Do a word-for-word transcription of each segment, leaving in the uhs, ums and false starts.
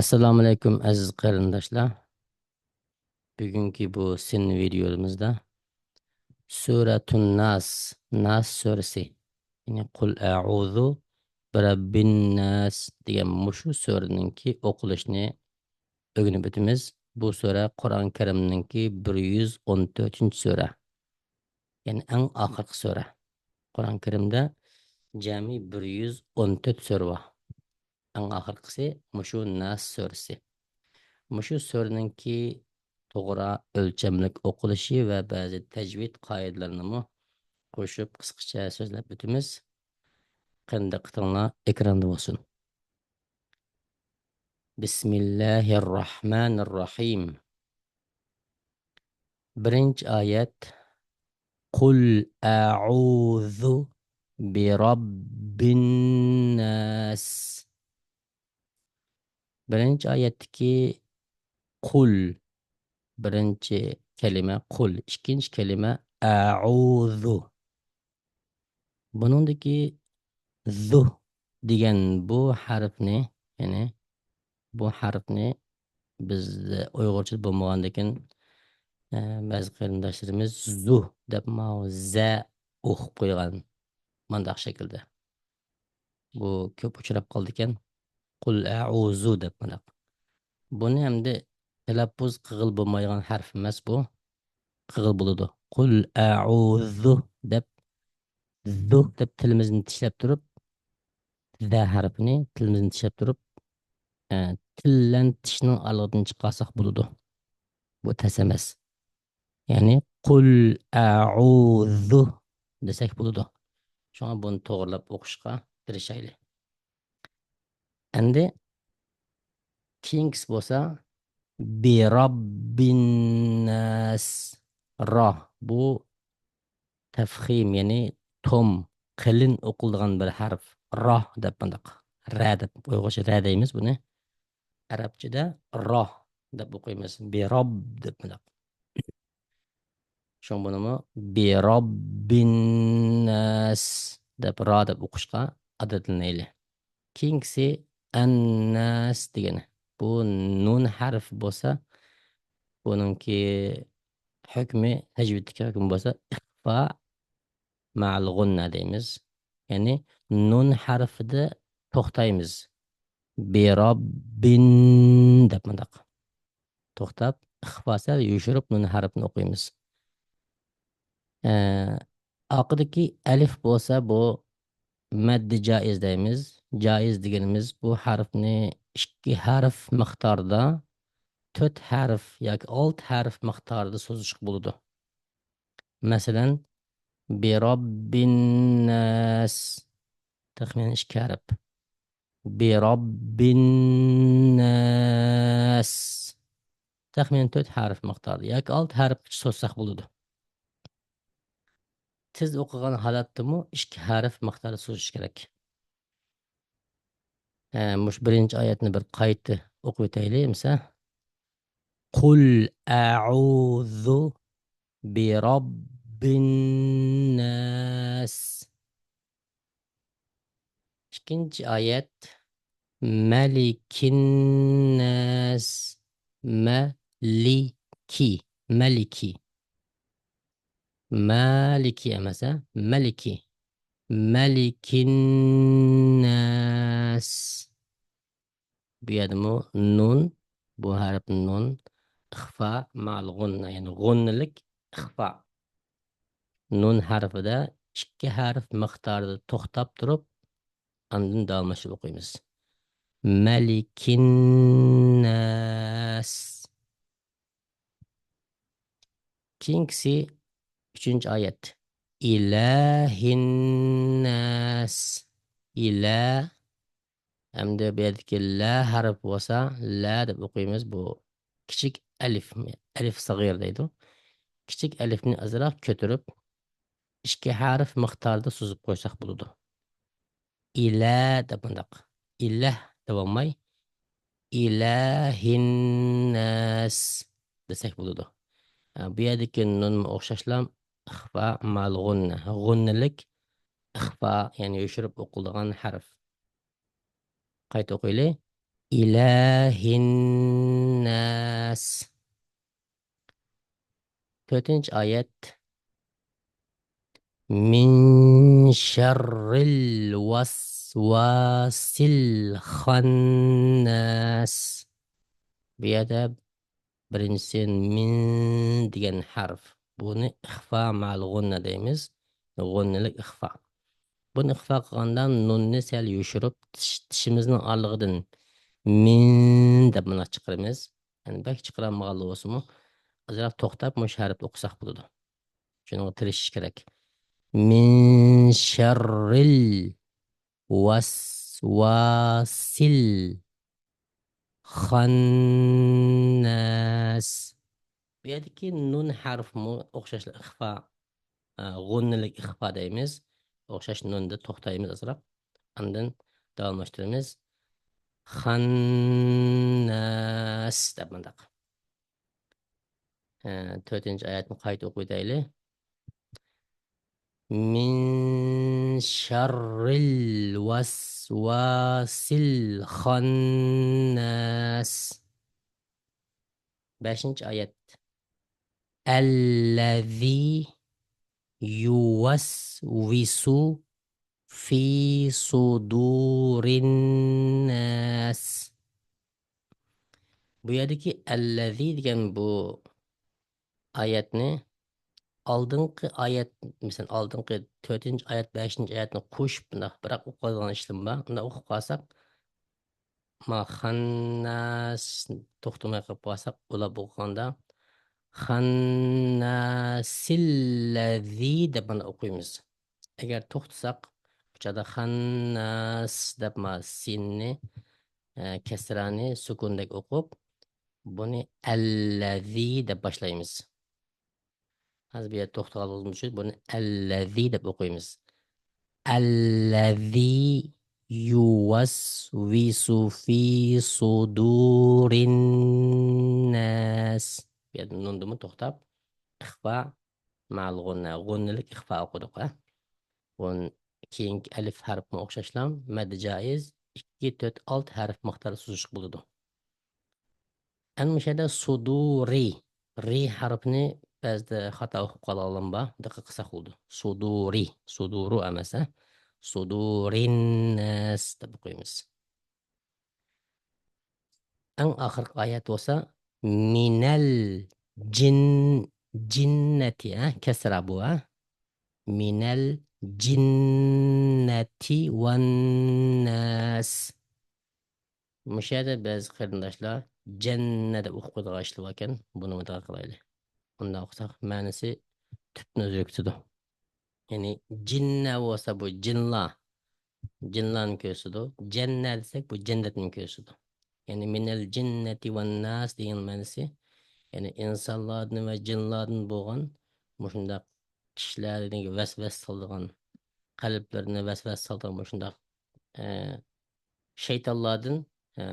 ئەسسالامۇئەلەيكۇم، ئەزىز قېرىنداشلار. بۈگۈنكى بۇ سىن ۋىدېئومىزدا سۈرەتۇن ناس، ناس سۈرىسى، يەنى قۇل ئەئۇزۇ بىرەببىن ناس دېگەن مۇشۇ سۈرىنىڭكى ئوقۇلۇشىنى ئۆگىنىپ ئۆتىمىز. بۇ سۈرە قۇرئان كەرىمنىڭكى بىر يۈز ئون تۆتىنچى سۈرە. يەنى ئەڭ ئاخىرقى سۈرە. قۇرئان كەرىمدە جەمئىي بىر يۈز ئون تۆت سۈرە بار. ئەڭ ئاخىرقىسى مۇشۇ ناس سۈرىسى. مۇشۇ سۈرىنىڭكى توغرا ئۆلچەملىك ئوقۇلۇشى ۋە بەزى تەجۋىد قائىدىلىرىنىمۇ قوشۇپ قىسقىچە سۆزلەپ ئۆتىمىز. قېنى دىققىتىڭلار ئېكراندا بولسۇن. بىسمىللاھىررەھمانىررەھىم. بىرىنچى ئايەت. قۇل ئەئۇزۇ بىرەببىن ناس. بىرىنچى ئايەتتىكى قۇل، بىرىنچى كەلىمە قۇل، ئىككىنچى كەلىمە ئەئۇزۇ. بۇنىڭدىكى زۇ دېگەن بۇ ھەرپنى، يەنى بۇ ھەرپنى بىز ئۇيغۇرچىدا بولمىغاندىكىن، ئە، بەزى قېرىنداشلىرىمىز زۇ دەپ ماۋۇ زە ئوقۇپ قويغان مانداق شەكىلدە. بۇ كۆپ ئۇچراپ قالىدىكەن. قۇل ئەئۇزۇ دەپ مانداق. بۇنى ئەمدى تەلەپپۇز قىلغىلى بولمايدىغان ھەرپ ئەمەس بۇ. قىلغىلى بولىدۇ. قۇل ئەئۇزۇ دەپ، زۇ دەپ تىلىمىزنى چىشلەپ تۇرۇپ، زە ھەرپىنى تىلىمىزنى چىشلەپ تۇرۇپ، ئە، تىل بىلەن تىشنىڭ ئارىلىقىدىن چىقارساق بولىدۇ. بۇ تەس ئەمەس. يەنى قۇل ئەئۇزۇ دېسەك بولىدۇ. شۇڭا بۇنى توغرىلاپ ئوقۇشقا تىرىشايلى. ئەمدى كېيىنكىسى بولسا بىرەببىنناس. را، بۇ تەفخىم، يەنى توم، قېلىن ئوقۇلىدىغان بىر ھەرپ. را دەپ مۇنداق. رە دەپ، ئۇيغۇرچە رە دەيمىز بۇنى. ئەرەبچىدە را دەپ ئوقۇيمىز. بىرەب دەپ مۇنداق. شۇڭا بۇنىمۇ بىرەببىنناس دەپ، را دەپ ئوقۇشقا ئادەتلىنەيلى. كېيىنكىسى ئەنناس دېگەن. بۇ نۇن ھەرپى بولسا، بۇنىڭكى ھۆكمى، تەجۋىدتىكى ھۆكمى بولسا ئىخفا مەئەل غۇننە دەيمىز. يەنى نۇن ھەرپىدە توختايمىز. بىرەببىن دەپ مۇنداق. توختاپ، ئىخفا سەل يوشۇرۇپ نۇن ھەرپىنى ئوقۇيمىز. ئە، ئارقىدىكى ئەلىف بولسا بۇ مەددى جائىز دەيمىز. جائىز دېگىنىمىز بۇ ھەرپنى ئىككى ھەرپ مىقداردا، تۆت ھەرپ ياكى ئالتە ھەرپ مىقداردا سوزۇشقا بولىدۇ. مەسىلەن، بىرەببىنناس. تەخمىنەن ئىككى ھەرپ. بىرەببىنناس. تەخمىنەن تۆت ھەرپ مىقداردا ياكى ئالتە ھەرپكىچە سوزساق بولىدۇ. تېز ئوقۇغان ھالەتتىمۇ ئىككى ھەرپ مىقداردا سوزۇش كېرەك. ھە، مۇشۇ بىرىنچى ئايەتنى بىر قايتا ئوقۇۋېتەيلى، ئەمسە. قۇل ئەئۇزۇ بىرەببىنناس. ئىككىنچى ئايەت. مەلىكىنناس. مەلىكى. مەلىكى. مالىكى ئەمەس، ھە؟ مەلىكى. مەلىكىنناس. بۇ يەردىمۇ نۇن، بۇ ھەرپ نۇن، ئىخفا مەئەل غۇننە، يەنى غۇننىلىك ئىخفا. نۇن ھەرپىدە ئىككى ھەرپ مىقدارىدا توختاپ تۇرۇپ، ئاندىن داۋاملىشىپ ئوقۇيمىز. مەلىكىنناس. كېيىنكىسى ئۈچىنچى ئايەت. ئىلاھىنناس. ئىلا. ئەمدى بۇ يەردىكى لە ھەرپ بولسا، لە دەپ ئوقۇيمىز. بۇ كىچىك ئەلىف، ئەلىف سەغىر دەيدۇ. كىچىك ئەلىفنى ئازراق كۆتۈرۈپ، ئىككى ھەرپ مىقداردا سوزۇپ قويساق بولىدۇ. ئىلە دەپ مۇنداق. ئىلەھ دەۋالماي، ئىلاھىنناس دېسەك بولىدۇ. ھە، بۇ يەردىكى نۇنمۇ ئوخشاشلا ئىخفا مەئەل غۇننە. غۇننىلىك ئىخفا، يەنى يوشۇرۇپ ئوقۇلىدىغان ھەرپ. قايتا ئوقۇيلى. إله الناس. تۆتىنچى ئايەت. من شر الوسواس الخناس. بۇ يەردە بىرىنچىسى مىن دېگەن ھەرپ. بۇنى ئىخفا مەل غۇننە دەيمىز. غۇننىلىك ئىخفا. بۇنى ئىخفا قىلغاندا نۇننى سەل يوشۇرۇپ، چىش-، چىشىمىزنىڭ ئارىلىقىدىن مىن دەپ مۇنداق چىقىرىمىز. يەنى بەك چىقىرالمىغانلا بولسىمۇ، ئازراق توختاپ مۇشۇ ھەرپنى ئوقۇساق بولىدۇ. شۇنىڭغا تىرىشىش كېرەك. من شر الوسواس الخناس. بۇ يەردىكى نۇن ھەرپمۇ ئوخشاشلا ئىخفا، ئە، غۇننىلىك ئىخفا دەيمىز. ئوخشاش نۇندا توختايمىز ئازراق. ئاندىن داۋاملاشتۇرىمىز. خەنناس دەپ مۇنداق. ئە، تۆتىنچى ئايەتنى قايتا ئوقۇۋېتەيلى. من شر الوسواس الخناس. بەشىنچى ئايەت. الذي يوسوس في صدور الناس. بۇ يەردىكى الذي دېگەن بۇ ئايەتنى ئالدىنقى ئايەت، مەسىلەن، ئالدىنقى تۆتىنچى ئايەت، بەشىنچى ئايەتنى قوشۇپ، بۇنداق بىراق ئوقۇۋالغان ئىشلىرىم بار. بۇنداق ئوقۇپ قالساق، ما خەنناس توختىماي قېلىپ قالساق، ئۇلاپ ئوقۇغاندا خەنناسىللەزى دەپ مانا ئوقۇيمىز. ئەگەر توختىساق، بۇ چاغدا خەنناس دەپ ما سىننى، ئە، كەسرانى سۈكۈندەك ئوقۇپ، بۇنى ئەللەزى دەپ باشلايمىز. ھازىر بۇ يەردە توختىغانلىقىمىز ئۈچۈن بۇنى ئەللەزى دەپ ئوقۇيمىز. ئەللەزى يۇۋەسۋىسۇ فى سۇدۇرىنناس. بۇ يەردە نۇندىمۇ توختاپ، ئىخفا مەل غۇننە، غۇننىلىك ئىخفا ئوقۇدۇق، ھە؟ بۇن-، كېيىنكى ئەلىف ھەرپمۇ ئوخشاشلا مەددى جائىز، ئىككى، تۆت، ئالتە ھەرپ مىقدارى سوزۇشقا بولىدۇ. ئەمما مۇشۇ يەردە سۇدۇرى، رى ھەرپىنى بەزىدە خاتا ئوقۇپ قالغانلارمۇ بار. دىققەت قىلساق بولىدۇ. سۇدۇرى، سۇدۇرۇ ئەمەس، ھە؟ سۇدۇرىنناس دەپ ئوقۇيمىز. ئەڭ ئاخىرقى ئايەت بولسا، مىنەل جىن-، جىننەتى، ھە؟ كەسرا بۇ، ھە؟ مىنەل جىننەتى ۋەنناس. مۇشۇ يەردە بەزى قېرىنداشلار جەننە دەپ ئوقۇپ قويىدىغان ئىشلار باركەن، بۇنىمۇ دىققەت قىلايلى. ئۇنداق قىلساق، مەنىسى تۈپتىن ئۆزگىرىپ كېتىدۇ. يەنى جىننە بولسا، بۇ جىنلار، جىنلارنى كۆرسىتىدۇ. جەننە دېسەك، بۇ جەننەتنى كۆرسىتىدۇ. يەنى مىنەل جىننەتى ۋەنناس دېگەن مەنىسى، يەنى ئىنسانلاردىن ۋە جىنلاردىن بولغان مۇشۇنداق كىشىلەرنى ۋەسۋەسە سالىدىغان، قەلبلىرىنى ۋەسۋەسە سالىدىغان مۇشۇنداق، ئە، شەيتانلاردىن، ئە،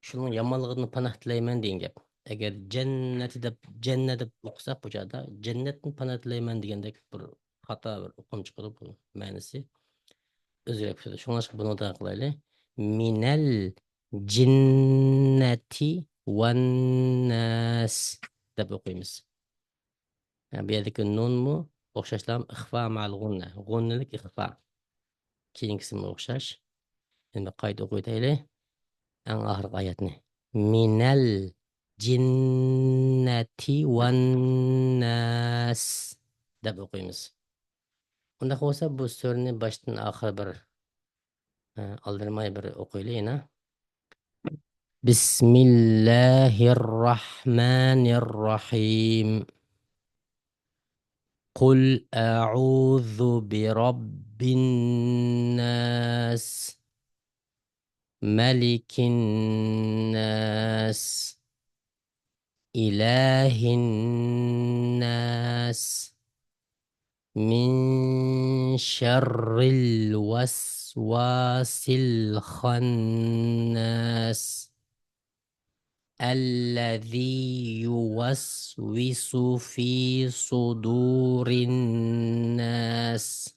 شۇنىڭ يامانلىقىدىن پاناھ تىلەيمەن دېگەن گەپ. ئەگەر جەننەتى دەپ، جەننە دەپ ئوقۇساق بۇ چاغدا، جەننەتتىن پاناھ تىلەيمەن دېگەندەك بىر خاتا بىر ئۇقۇم چىقىدۇ، بۇ مەنىسى ئۆزگىرىپ كېتىدۇ. شۇڭلاشقا بۇنى داۋام قىلايلى. مىنەل جىننەتى ۋەنناس دەپ ئوقۇيمىز. ھە، بۇ يەردىكى نۇنمۇ ئوخشاشلا ئىخفا مەل غۇننە، غۇننىلىك ئىخفا. كېيىنكىسىمۇ ئوخشاش. ئەمدى قايتا ئوقۇۋېتەيلى. ئەڭ ئاخىرقى ئايەتنى. مىنەل جىننەتى ۋەنناس دەپ ئوقۇيمىز. ئۇنداق بولسا، بۇ سۈرىنى باشتىن ئاخىر بىر، ئە، ئالدىرىماي بىر ئوقۇيلى يەنە. بىسمىللاھىرراھمانىرراھىم. قل أعوذ برب الناس، ملك الناس، إله الناس، من شر الوسواس الخناس، الذي يوسوس في صدور الناس،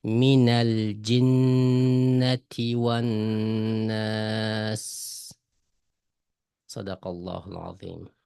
من الجنة والناس. صدق الله العظيم.